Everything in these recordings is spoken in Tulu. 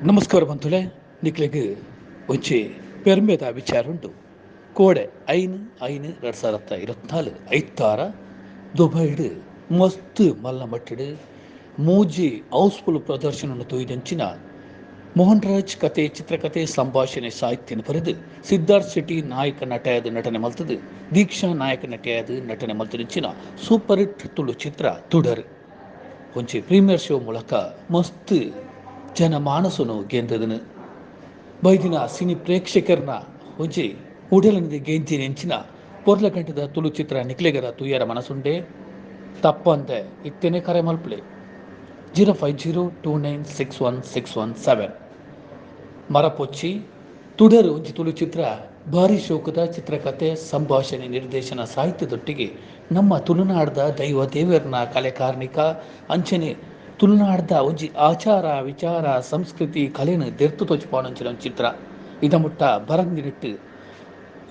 ನಮಸ್ಕಾರ ಬಂಧುಲೆ, ನಿಕ್ಲೆಗ್ ಒಂಜಿ ಪೆರ್ಮೆದ ವಿಚಾರ ಉಂಡು. ಕೋಡೆ 5/5/2024 ಐತಾರ ದುಬೈಡ್ ಮಸ್ತ್ ಮಲ್ಲ ಮಟ್ಟಡ್ ಮೂಜಿ ಹೌಸ್ಫುಲ್ ಪ್ರದರ್ಶನ ತೊಯ್ದಂಚಿನ ಮೋಹನ್ ರಾಜ್ ಕತೆ, ಚಿತ್ರಕಥೆ, ಸಂಭಾಷಣೆ, ಸಾಹಿತ್ಯನ ಬರೆದು ಸಿದ್ಧಾರ್ಥ್ ಶೆಟ್ಟಿ ನಾಯಕ ನಟೆಯಾದ ನಟನೆ ಮಲ್ತದು, ದೀಕ್ಷಾ ನಾಯಕ ನಟಿಯಾದ ನಟನೆ ಮಲ್ತದಿಂಚಿನ ಸೂಪರ್ ಹಿಟ್ ತುಳು ಚಿತ್ರ ತುಡರ್ ಒಂಜಿ ಪ್ರೀಮಿಯರ್ ಶೋ ಮೂಲಕ ಮಸ್ತ್ ಜನ ಮಾನಸನು ಗೆಂದದನು. ಬೈದಿನ ಸಿನಿ ಪ್ರೇಕ್ಷಕರನ್ನ ಒಂಜಿ ಉಡಲನಿದೆ ಗೆಂಜಿನೆಂಚಿನ ಪೊರ್ಲಗಂಟದ ತುಳು ಚಿತ್ರ ನಿಕ್ಲೆಗರ ತುಯ್ಯರ ಮನಸುಂಡೆ ತಪ್ಪಂತೆ ಇತ್ತೇನೆ ಕರೆ ಮಲ್ಪಲೆ 0502961617. ಮರಪೊಚ್ಚಿ ತುಡರು ಒಂಜಿ ತುಳು ಚಿತ್ರ ಭಾರಿ ಶೋಕದ ಚಿತ್ರಕಥೆ, ಸಂಭಾಷಣೆ, ನಿರ್ದೇಶನ, ಸಾಹಿತ್ಯದೊಟ್ಟಿಗೆ ನಮ್ಮ ತುಳುನಾಡ್ದ ದೈವ ದೇವರನ್ನ ಕಲೆ ಕಾರ್ಣಿಕ ಅಂಚನೆ ತುಳುನಾಡ್ದ ಒಂಜಿ ಆಚಾರ ವಿಚಾರ ಸಂಸ್ಕೃತಿ ಕಲೆನ ದೆರ್ತು ತೋಚಿಪಾನಂಚಿನ ಒಂಜಿ ಚಿತ್ರ. ಇದಮುಟ್ಟ ಬರಂದಿನಿಟ್ಟು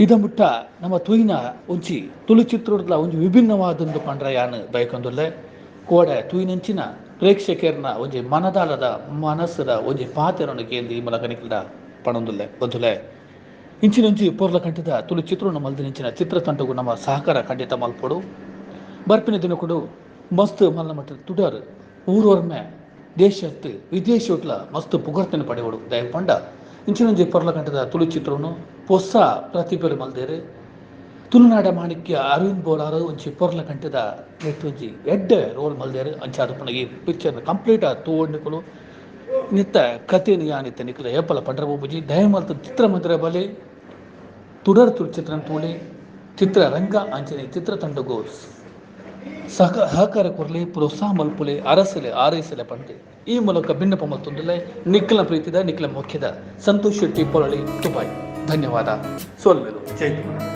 ಇದಮುಟ್ಟ ನಮ್ಮ ತುಯಿನ ಒಂಜಿ ತುಳು ಚಿತ್ರದ ಒಂಜಿ ವಿಭಿನ್ನವಾದೊಂದು ಪಂಡ್ರ ಯಾನ್ ಬಯಕೊಂದುಲ್ಲೆ. ಕೋಡೆ ತುಯಿನಂಚಿನ ಪ್ರೇಕ್ಷಕರನ್ನ ಒಂಜಿ ಮನದಾಳದ ಮನಸ್ಸದ ಒಂಜಿ ಪಾತೆರನ್ನು ಕೇಂದ್ರ ಈ ಮೂಲಕ ನಿಕ್ಲ ಪಣೊಂದುಲ್ಲೆ. ಬಂಧುಲೆ, ಇಂಚಿನೊಂಜಿ ಪೊರ್ಲ ಕಂಠದ ತುಳು ಚಿತ್ರವನ್ನು ಮಲ್ದಿನಂಚಿನ ಚಿತ್ರತಂಡಗೂ ನಮ್ಮ ಸಹಕಾರ ಖಂಡಿತ ಮಲ್ಪೊಡು. ಬರ್ಪಿನ ದಿನಕುಡು ಮಸ್ತ್ ಮಲ್ಲ ಮಟ್ಟದ ತುಡರ್ ಊರೊರ್ಮೆ ದೇಶತ್ತು ವಿದೇಶಟ್ಲ ಮಸ್ತ್ ಪುಗರ್ತನೆ ಪಡೆಯೋಡು. ದಯ ಪಂಡ ಇಂಚಿನೊಂಜಿ ಪೊರ್ಲ ಕಂಠದ ತುಳು ಚಿತ್ರವನ್ನು ಪೊಸ ಪ್ರತಿಭೆ ಮಲ್ದೇರು. ತುಳುನಾಡ ಮಾಣಿಕ್ಯ ಅರವಿಂದ್ ಬೋಲಾರು ಒಂಜಿ ಪೊರ್ಲ ಕಂಠದ ಒಂಜಿ ಎಡ್ಡೆ ರೋಲ್ ಮಲ್ದೇರು. ಅಂಚಾದ ಪಂಡ ಈ ಪಿಕ್ಚರ್ ಕಂಪ್ಲೀಟ್ ಆದ್ ತೂವೊಂಡಿಕುಲು ನಿತ್ತ ಕಥೆನು ಯಾನಿತ್ತ ನಿಕ್ಲ ಏಪಲ ಪಂಡ್ರ ಬೂಬುಜಿ. ದಯಮಲ್ತ ಚಿತ್ರಮಂದಿರ ಬಲೆ ತುಡರ್ ತುಳು ಚಿತ್ರನ ತೂಲೆ ಚಿತ್ರರಂಗ ಅಂಚನೆ ಚಿತ್ರತಂಡಗು ಸಹಕಾರ ಕೊರ್ಲೆ, ಪ್ರೋತ್ಸಾಹ ಮಲ್ಪುಲೆ, ಅರಸಲೆ ಆರೈಸಲೆ ಪಂಡೆ ಈ ಮೂಲಕ ಭಿನ್ನಪ ಮಲ್ತೊಂದುಲ್ಲೆ. ನಿಕ್ಲ ಪ್ರೀತಿದ ನಿಕ್ಲ ಮುಖ್ಯದ ಸಂತೋಷ್ ಶೆಟ್ಟಿ ಪೊಳಲಿ, ದುಬೈ. ಧನ್ಯವಾದ. ಸೋಲ್ಮೇಲು. ಜೈ ತುಳುನಾಡು.